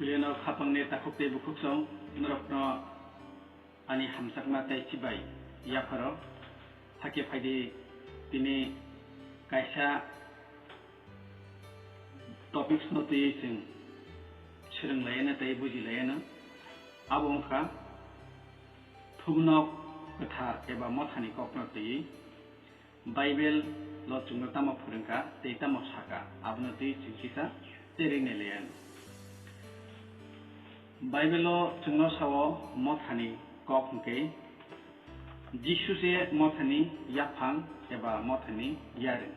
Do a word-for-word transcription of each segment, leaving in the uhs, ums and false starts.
Juliano khapangni takhuk tei bukhuksong norokno ani hamjakma tei chibai yapharo. Hakhe phaidi tini kaisa topics no twi chwng swrwng laiano tei buji laiano. Abo wngkha thumnok kwthar eba mothani kokno twi. Bible lo chwngno tamo phwrwngkha tei tamo saka, abono twi chwng kisa cherwi nai laiano. Bible o chwngno sao mothani kok hwnkhe Jisu se mothani yaphang eba mothani yarwng,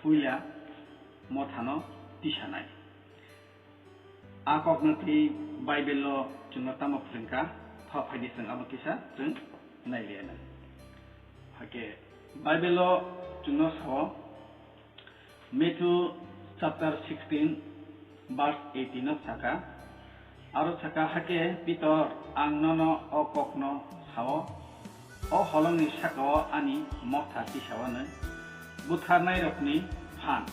puila mothano tisanai. A kokno twi Bible o chwngno tamo phwrwngkha, tho phaidi chwng abo kisa chwng nai laiano. Hakhe Bible o chwngno sao, Matthew chapter sixteen verse eighteen o saka, aro saka, "Hakhe Pitor, ang nono o kokno sao, o holongni saka-o ani motha tisawanwi butharnairokni phan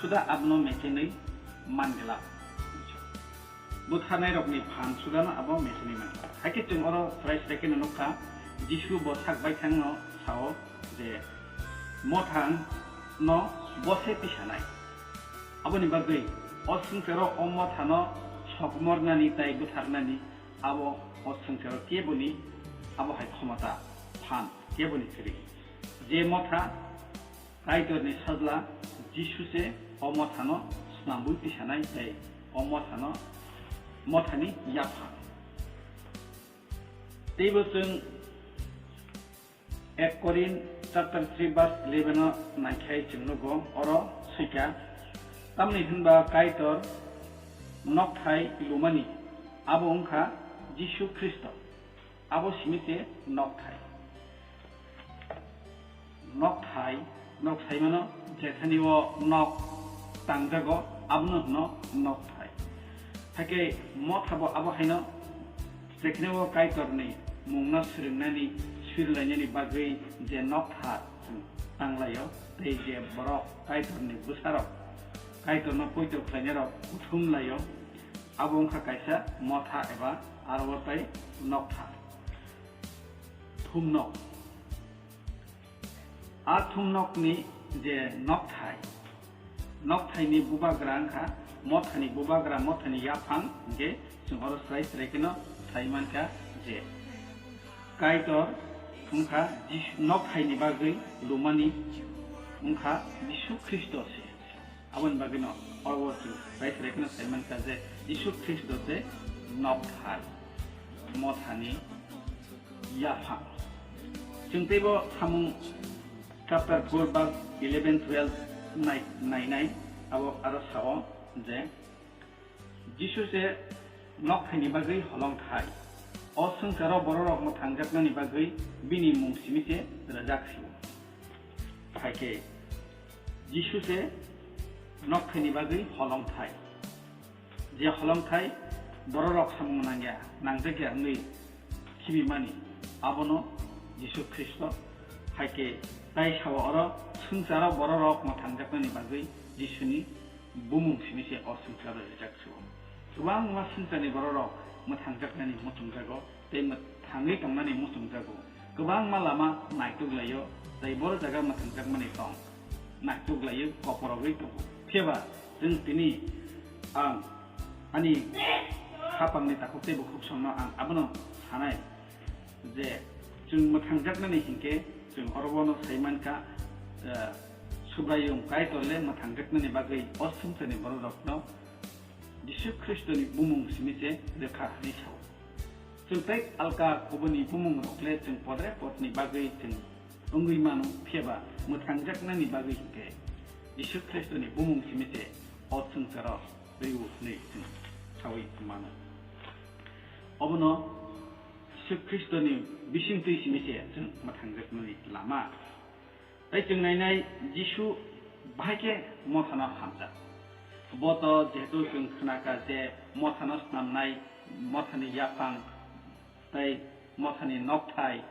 suda abono mechenwi man glak." Butharnairokni phan sudano abo mechenwi man glak. Hakhe chwng oro chwrai chwrai kheno nukha, Jisu bo sak baithangno sao je, "Mothano bose tisanai." Aboni bagwi o swngcharo o mothano sokmornani tei butharnani abo o swngcharo keboni abo hai khomota phan keboni kwrwi. Je motha Kaitorni sajla Jisu se o mothano snambwi tisanai tei o mothano, mothani yaphang. Teibo chwng ek Korin chapter three verse eleven o naikhai chwng nugo, oro swikha, tamni hwnba Kaitor nokthai lumani abo wngkha Jisu Khristo. Abo simi se nokthai. Nokthai, nok saimano jekhani o nok tangjago, abono hwno nokthai. Hakhe motha bo abo haino jekhani o Kaitorni mungno swrwngnani, swrwnglainani bagwi je nokthar tanglaio, tei je borok Kaitorni bwsarok, Kaitorno poito khlainairok kuthumlaio, abo wngkha kaisa motha eba aro o tei nokthar. Thumnok. A thumnokni je nokthai, nokthaini bubagra wngkha mothani bubagra, mothani yaphang, hwnkhe chwng oro srai srai kheno sai mankha je Kaitor wngkha Jisu, nokthaini bagwi lumani wngkha Jisu Khristo se. Aboni bagwino oro chwng srai srai kheno sai mankha je Jisu Khristo se nokthai, mothani yaphang. Chwng teibo samung chapter four verse eleven twelve nai-, nainai, abo aro sao je, Jisu se nokthaini bagwi holongthai. O swngcharo bororok mwthangjaknani bagwi bini mung simi se rwjak sio. Hakhe Jisu se nokthaini bagwi holongthai. Je holongthai bororok samung nangya, nangjakya wngwi khibimani, abono Jisu Khristo. Hakhe tai sao oro swngcharo bororok mwthangjaknani bagwi Jisuni bumung simi se o swngcharo rijak sio. Kwbangma swngcharni bororok mwthangjaknani muchungjago tei mwthangwi tongnani muchungjago. Kwbangma lama naituk laio tei boro jaga mwthangjakmani tong. Naituk laiwi koporogwi tongo. Phiya ba chwng tini ang ani khapangni takhuk tei bukhuksongno ang abono sanai je chwng mwthangjaknani hinkhe chwng oro bono sai mankha, eh, Subraiyung Kaitor le mwthangjaknani bagwi o swngcharni bororokno Jisu Khristoni bumung simi se rwkha hwnwi sao. Chwng tei alka kubuni bumung rok le chwng podre podni bagwi chwng wngwi mano, phiya ba mwthangjaknani bagwi hinkhe Jisu Khristoni bumung simi se o swngcharo rw-o hwnwi chwng saui mano. Obono Jisu Khristoni bisingtwi simi se chwng mwthangjaknani lama. Tei chwng nainai Jisu bahai khe mothano hamjak. Bo to jehetu chwng khnakha je mothano snamnai, mothani yaphang tei mothani nokthai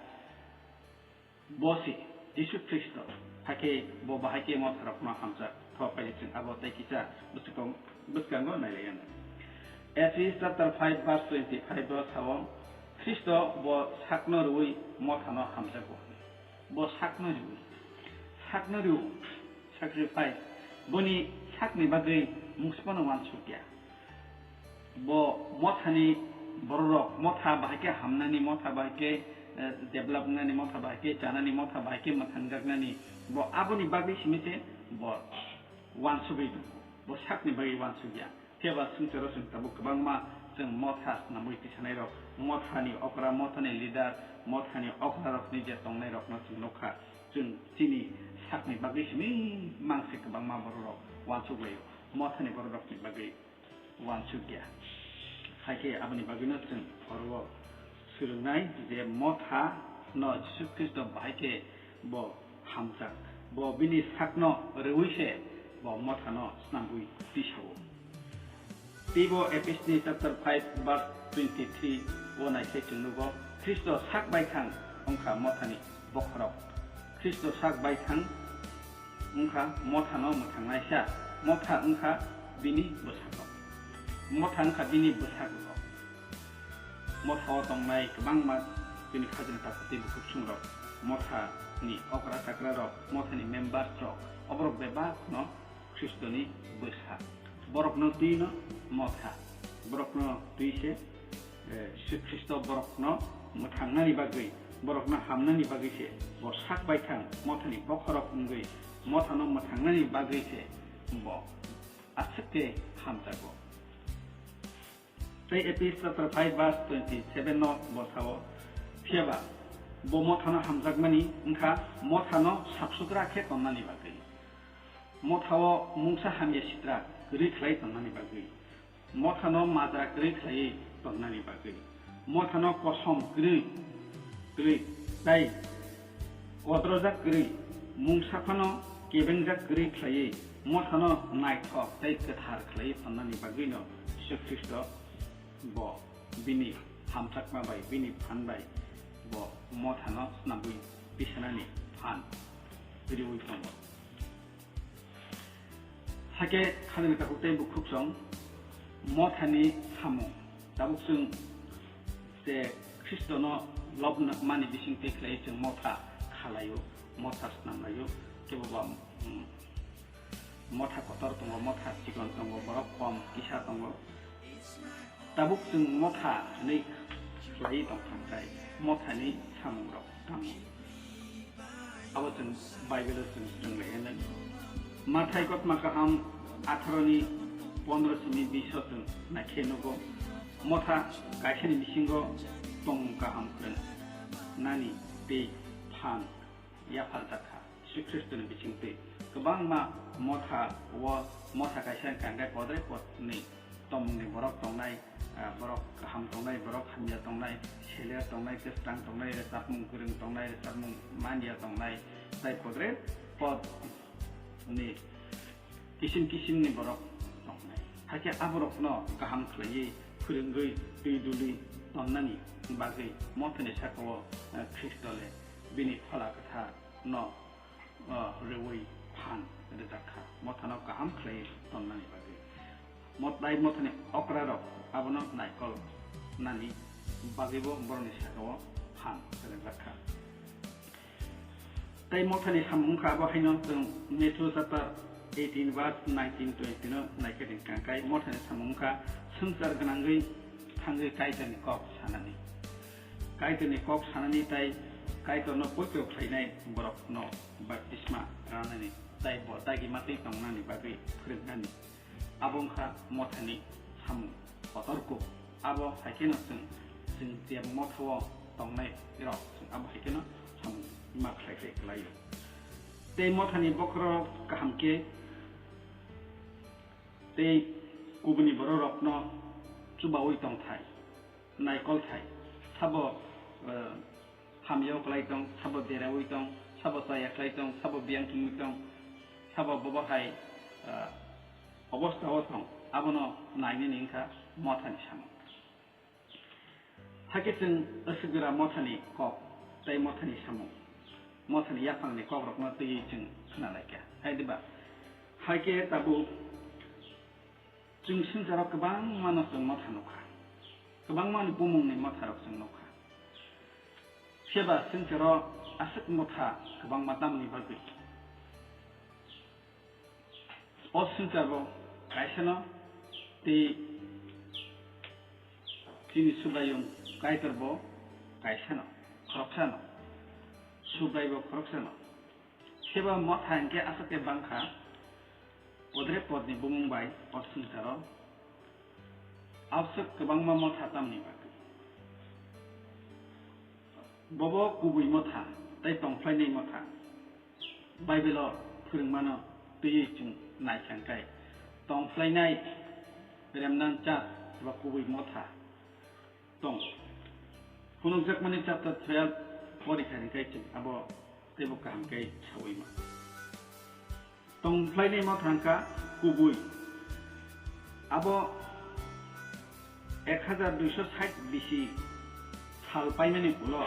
bo se Jisu Khristo, hakhe bo bahai khe motharokno hamjak. Tho phai chwng abo tei kisa bwswkang-, bwskango nailaiyano. Ephes chapter five verse twenty-five o sao, Khristo bo sakno rwui mothano hamjago. Bo sakno rwui, sakno rw, sacrifice, boni sakni bagwi mungsa phano uansukya. Bo mothani bororok, motha bahai khe hamnani, motha bahai khe, eh, develop wngnani, motha bahai khe chanani, motha bahai khe mwthangjaknani, bo aboni bagwi simi se bo uansugwi tongo. Bo sakni bagwi uansukya. Phiya ba swngcharo chwng tabuk kwbangma chwng motha swnamwi tisanairok, mothani okra, mothani leader, mothani okrarokni je tongnairokno chwng nukha. Chwng chini sakni bagwi simi mangse kwbangma bororok uansuk laio, mothani bororokni bagwi uansukya. Hai khe aboni bagwino chwng oro swrwngnai je motha no Jisu Khristo bahai khe bo hamjak. Bo bini sakno rwui se bo mothano snamwi tisao. Teibo Ephesni chapter five verse twenty-three o naisai chwng nugo, Khristo sak baithang wngkha mothani bokhorok. Khristo sak baithang wngkha mothano mwthangnaisa, motha wngkha bini bwsakno. Motha wngkha bini bwsakno. Mothao tongnai kwbangma chini khajna takhuk tei bukhuk chwng rok, mothani okra chakra rok, mothani members rok, oborok bebak no Khristoni bwsa. Borokno twi no motha. Borokno twi se, eh, Jisu Khristo borokno mwthangnani bagwi, borokno hamnani bagwi se bo sak baithang mothani bokhorok wngwi mothano mwthangnani bagwi se bo aswk khe hamjago. Tei Ephesians chapter five verse twenty-seven no bo sao, phiya ba bo mothano hamjakmani wngkha mothano sap sutra khe tonnani bagwi. Mothao mungsa hamya sitra kwrwi khlai tonnani bagwi. Mothano majra kwrwi khlaiwi tonnani bagwi. Mothano kosom kwrwi, kwrwi tei kodrojak kwrwi, mungsa phano kebengjak kwrwi khlaiwi, mothano naithok tei kwthar khlaiwi tonnani bagwino Jisu Khristo bo bini hamjakma bai, bini phan bai bo mothano snamwi tisanani phan riwi tongo. Hakhe khajani takhuk tei bukhuk song mothani samung. Tabuk chwng je Khristono lobna mani bising twi khlai chwng motha khalaio, motha snamlaio, kebo ba, mm, motha kotor tongo, motha chikon tongo, borok kom kisa tongo. Tabuk chwng motha hwnwi khlaiwi tongthangkhai, mothani samungrok tamo? Abo chwng Bible-o chwng swrwng lai hwnwi. Mathai kotma kaham atharo ni pondro simi bish o chwng naikhe nugo, motha kaisani bisingo tongmung kaham kwrwng nani tei phan yapharjakha. Jisu Khristoni bisingtwi kwbangma motha o, motha kaisa wngkha hwnkhe kodre kodni tongmungni borok tongnai, ah, borok kaham tongnai, borok hamya tongnai, seler tongnai, kwsrang tongnai, rwchapmung kwrwng tongnai, rwchapmung manya tongnai, tei kodre kodni kisim kisimni borok tongnai. Hakhe aborokno kaham khlaiwi phwrwngwi twi duli tonnani bagwi mothani sakao, eh, Khristo le bini Phola Kwthar no, o, rwui phan rwjak kha, mothano kaham khlai tonnani bagwi. Mot-, tai mothani okrarok abono naikol nani bagwibo borokni sakao phan rwjak kha. Tei mothani samung wngkha abo haino chwng Matthew chapter eighteen verse nineteen twenty no naikhe ring kangkai. Mothani samung wngkha swngchar gwnangwi thangwi Kaitorni kok sanani. Kaitorni kok sanani tei Kaitorno poito khlainai borokno baptisma ranani tei bo dagi matwi tongnani bagwi phwrwngnani. Abo wngkha mothani samung kotor kuk. Abo hai kheno chwng, chwng je mothao tongnai rok, chwng abo hai kheno samung ma khlai khlai khlaio. Tei mothani bokhorok kaham khe tei kubuni bororokno chubaui tongthai, naikolthai, sabo, eh, hamyao klai tong, sabo deraui tong, sabo chaya klai tong, sabo biyang tungwi tong, sabo bobo hai, eh, obostha o tong, abono nainani wngkha mothani samung. Hakhe chwng aswk jora mothani kok tei mothani samung, mothani yaphangni kokrokno twiwi chwng khna lai kha. Hai diba? Hai khe tabuk Chwng swngcharo kwbangmano chwng motha nukha, kwbangmani bumungni motharok chwng nukha. Phiya ba swngcharo aswk motha kwbangma tamni bagwi? O swngchar bo kaisano, tei chini Subraiyung Kaitor bo kaisano, khoroksano, Subrai bo khoroksano. Phiya ba motha hinkhe aswk khe bangkha, podre podni bumung bai o swngcharo aswk kwbangma motha tamni bagwi? Bobo kubui motha tei tongphlainai motha. Bible-o phwrwngmano twiwi chwng naikha khe tongphlainai remnant church eba kubui motha tongo. Phunukjakmani chapter twelve porikha hinkhe chwng abo teibo kaham khe saui mano. Tongphlainai motha wngkha kubui. Abo ek hajar duiso sait B C sal paimani ulo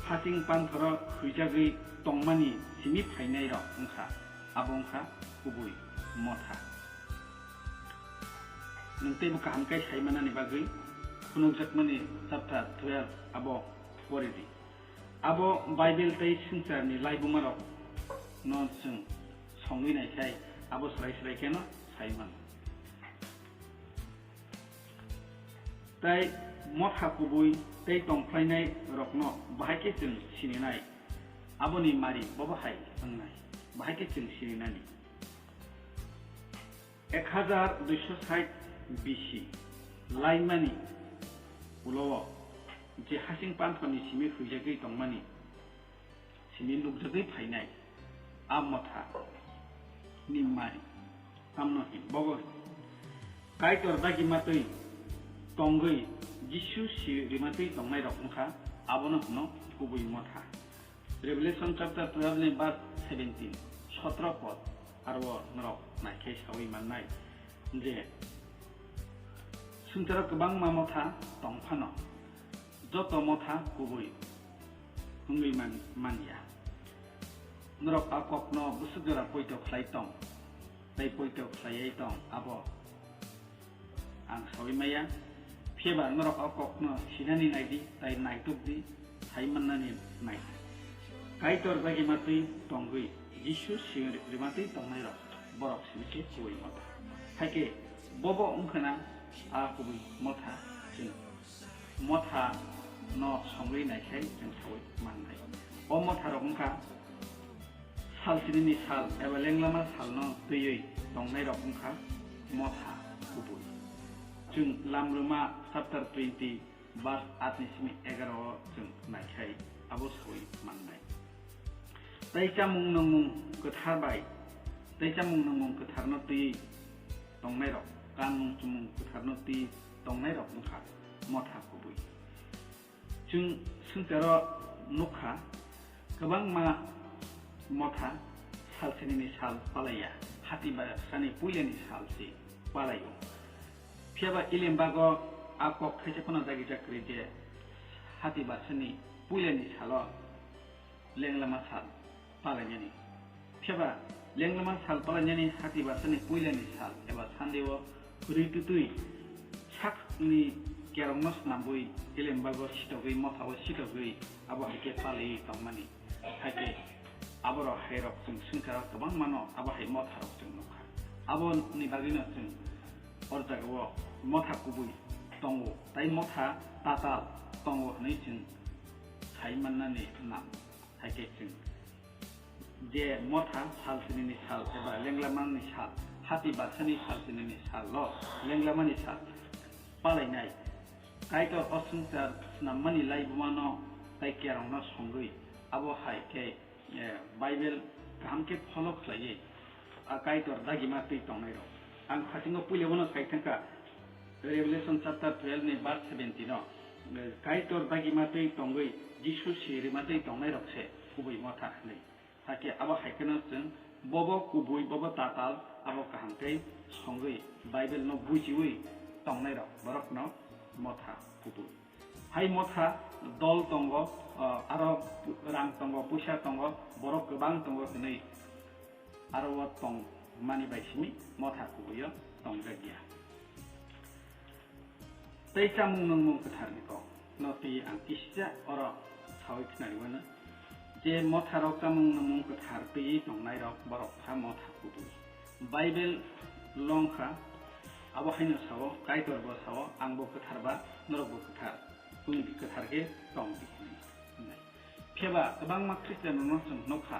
hasing panthoro huijagwi tongmani simi phainairok wngkha, abo wngkha kubui motha. Nwng teibo kaham khe sai manani bagwi phunukjakmani chapter twelve abo pori di. Abo Bible tei swngcharni laibumarokno chwng songwi naikhai, abo srai srai kheno sai mano. Tei motha kubui tei tongphlainai rokno bahai khe chwng sininai, aboni mari bobo hai wngnai, bahai khe chwng sininani. Ek hajar duiso sait B C laimani ulo-o je hasing panthorni simi huijagwi tongmani, simi nukjagwi phainai a motha ni mari tamno hin bobo hin. Kaitor dagi matwi tongwi Jisu si rimatwi tongnairok wngkha, abono hwno kubui motha. Revelation chapter twelve ni verse seventeen, sotro pod, aro norok naikhe saui mannai je swngcharo kwbangma motha tongphano, joto motha kubui wngwi man-, manya. Norok a kokno bwswk jora poito khlai tong, tei poito khlaiwi tong, abo ang saui maya. Phiya ba norok o kokno sinani nai di, tei naituk di, sai mannani nai di. Kaitor dagi matwi tongwi Jisu si rimatwi tongnairok, borok simi khe kubui motha. Hai khe bobo wngkha na a kubui motha, chwng motha no songwi naikhai chwng saui mannai. O motha rok wngkha sal sinini sal eba lenglama salno twiwi tongnairok wngkha motha kubui. Chwng Lamrwma chapter twenty verse aat ni simi egaroh o chwng naikhai abo saui mannai. Tei chamung nungmung kwthar bai, tei chamung nungmung kwtharno twiwi tongnairok, kanmung chumung kwtharno twiwi tongnairok wngkha motha kubui. Chwng swngcharo nukha, kwbangma motha sal sinini sal palaiya, hati basani puilani sal se palaio. Phiya ba Ilembago a kok thaisa phano dagijak kwrwi je hati basani puilani salo lenglama sal palainani. Phiya ba lenglama sal palainani hati basani puilani sal eba Sunday o kwrwi twtwi sakni kerongno snambwi Ilembago sitogwi mothao sitogwi abo hai khe palaiwi tongmani. Hai khe aborok hai rok chwng swngcharo kwbangmano abo hai motharok chwng nukha. Aboni bagwino chwng o jagao motha kubui tongo tei motha tatal tongo hwnwi chwng sai mannani nango. Hai khe chwng je motha sal sinini sal eba lenglamani sal, hati basani sal sinini salo lenglamani sal palainai. Kaitor o swngchar snammani laibumano tei kerongno songwi abo hai khe, eh, Bible kaham khe follow khlaiwi a Kaitor dagima twi tongnairok. Ang phasingo puilabano sai thangkha, Revelation chapter twelve ni verse seventeen o, eh, Kaitor dagima twi tongwi Jisu si rima twi tongnairok se kubui motha hwnwi. Hakhe abo hai kheno chwng bobo kubui, bobo tatal, abo kaham khe songwi Bible no bujiwi tongnairok borokno motha kubui. Hai motha dol tongo, ah, aro rang tongo, puisa tongo, borok kwbang tongo hwnwi aro o tongmani bai simi motha kubuio tongjakya. Tei chamung nungmung kwtharni kok no twi ang kisa oro sawi khnari mano je, motharok chamung nungmung kwthar twiwi tongnairok borok kha motha kubui. Bible longkha, abo haino sao, Kaitor bo sao, "Ang bo kwthar ba, norok bo kwthar, chwng kwthar khe tong di," hwnwi. Phiyaba kwbangma Christian rokno chwng nukha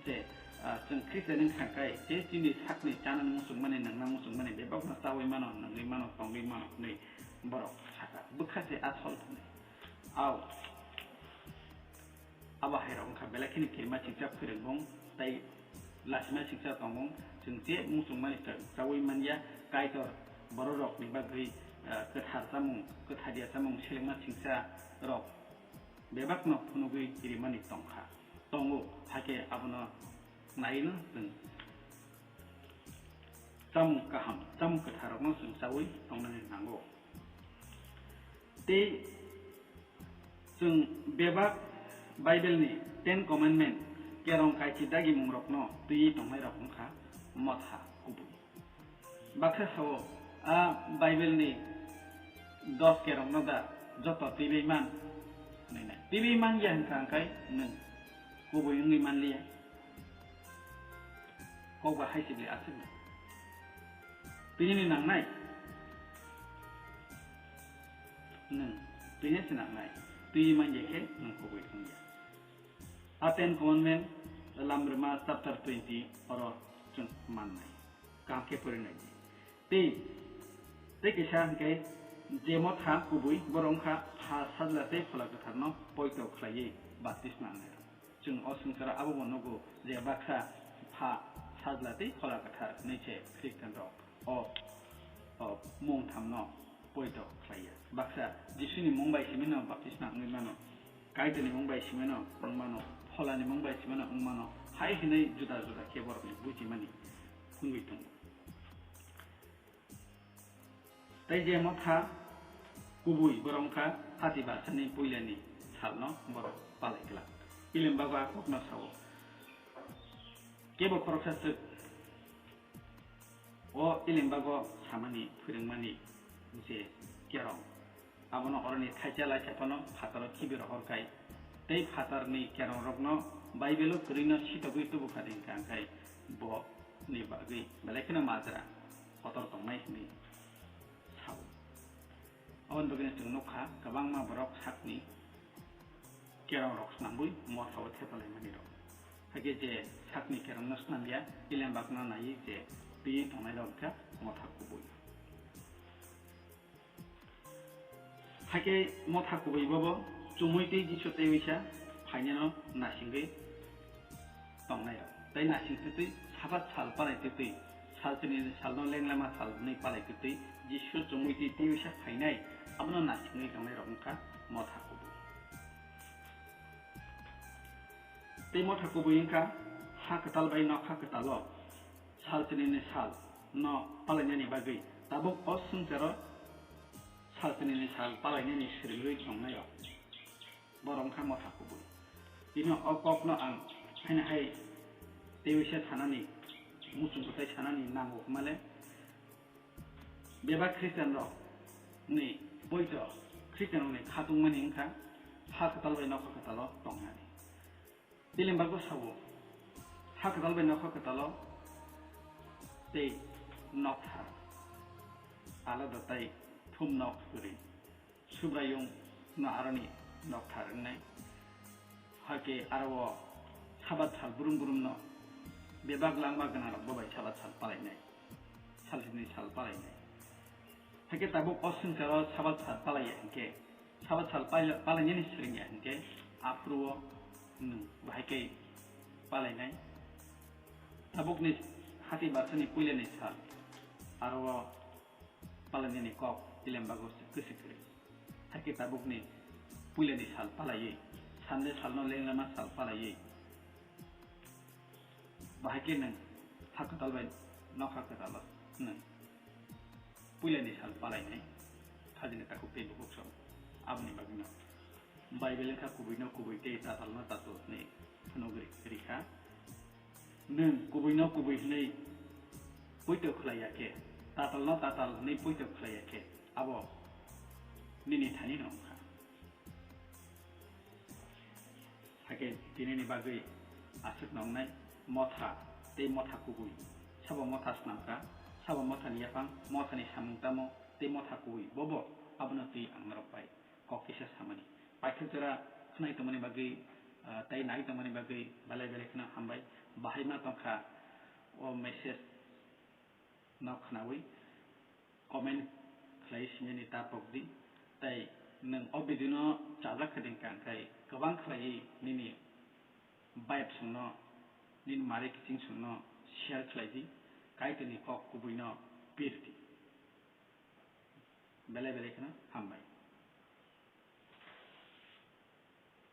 je, ah, chwng Christian wngkha khe je chini sakni chanani muchungmani, nangna muchungmani bebakno chawi mano, nangwi mano, tongwi mano hwnwi borok sakha. Bwkha se asol hwnwi. Au. Abo hai rok wngkha belai kheno kirima singcha phwrwngmung tei lasima singcha tongmung. Chwng je muchungmani cha-, chawi manya, Kaitor bororokni bagwi, ah, kwthar chamung, kwthar ya chamung selengma singcha rok bebakno phunugwi kirimani tongkha, tongo, hakhe abono naino chwng chamung kaham, chamung kwtharrokno chwng chawi tongnani nango. Tei chwng bebak Bible ni Ten Commandment, kerong kaichi dagimungrokno twiwi tongnairok wngkha motha kubui. Baksa sao, a Bible ni dos kerongno da joto twiwi man? Hwnwi nai. Twiwi man ya hwnkha hwnkhe nwng kubui wngwi man liya. Kok ba hai sibli aswk nai. Tini ni nangnai? Nwng tini se nangnai. Twiwi man ya khe nwng kubui wngya. A Ten Commandment, Lamrima chapter twenty, oro chwng mannai. Kaham khe pori nai di. Tei, tei kisa hwnkhe, je motha kubui borok wngkha Pha, Sajla tei Phola Kwtharno poito khlaiwi baptisma nangnai. Chwng o swngcharo abo bo nugo je baksa Pha, Sajla tei Phola Kwthar hwnwi se Christian rok o, o mung thamno poito khlaiya. Baksa Jisuni mung bai simino baptisma wngwi mano, Kaitorni mung bai simino wng mano, Pholani mung bai simino wng mano, hai hwnwi juda juda khe borokni bujimani wngwi tongo. Tei je motha kubui borok wngkha hati basani puilani salno borok palai glak. Ilembago a kokno sao. Kebo khoroksa swk o Ilembago samani phwrwngmani je kerong, abono oroni thaisa laisa phano phataro khibi rohor khai, tei phatarni kerongrokno Bible-o kwrwino sitogwi tubukha de hwnkha, hwnkhe bo ni bagwi belai kheno majra kotor tongnai hwnwi sao. Aboni bagwino chwng nukha, kwbangma borok sakni kerongrok snamwi mothao thepalaimani rok. Hakhe je sakni kerongno snamya, Ilembakno naiwi je twiwi tongnairok wngkha motha kubui. Hakhe motha kubui bobo chumui tei Jisu tei uisa phainano nasingwi tongnai rok. Tei nasing twtwi Sabat sal palai twtwi, sal chini salno lenglama sal hwnwi palai twtwi, Jisu chumui tei tei uisa phainai, abono nasingwi tongnairok wngkha motha kubui. Tei motha kubui wngkha ha kwtal bai nokha kwtalo sal chinini sal no palainani bagwi tabuk o swngcharo sal chinini sal palainani swrwngwi tongnairok. Borok wngkha motha kubui. Bini o kokno ang haino hai tei uisa sanani, muchung kwtai sanani nango hwnmale, bebak Christian rok ni poito Christian rok ni khatungmani wngkha ha kwtal bai nokha kwtalo tongnani. Ilembago sabo, ha kwtal bai nokha kwtalo tei nokthar alada tai thum nok kwrwi. Subraiyung no aroni nokthar wngnai. Hakhe aro o Sabat sal brum brum no bebak langma gwnang rok bo bai Sabat sal palainai, sal hwnwi sal palainai. Hakhe tabuk o swngcharo Sabat sal palaiya hinkhe, Sabat sal pala-, palainani swrwngya hinkhe, aphuru o nwng bahai khe palainai. Tabukni hati basani puilani sal, aro o palainani kok Ilembago se kwswi kwrwi. Hakhe tabukni puilani sal palaiwi, Sunday salno lenglama sal palaiwi, bahai khe nwng ha kwtal bai nokha kwtalo nwng puilani sal palainai, khajini takhuk tei bukhuk song. Aboni bagwino Bible wngkha kubuino kubui tei tatalno tatal hwnwi phunugwi rikha. Nwng kubuino kubui hwnwi poito khlai ya khe, Tatal no tatal ni poito khlaiya khe abo nini thani no wngkha. Hakhe tinini bagwi aswk nongnai motha tei motha kubui. Sabo motha snamkha, sabo mothani yaphang, mothani samung tamo tei motha kubui, bobo abono twi ang norok bai kok kisa samani. Paithak jora khwnai tongmani bagwi, ah, tei nai tongmani bagwi belai belai kheno hambai. Bahai ma tongkha o message no khnaui comment khlai sinani ta pokdi. Tei nwng o video no chajak kha ding kha, hwnkhe kwbang khlaiwi nini vibe songno, nini mari kiching songno share khlai di, Kaitorni kok kubui no pir di. Belai belai kheno hambai.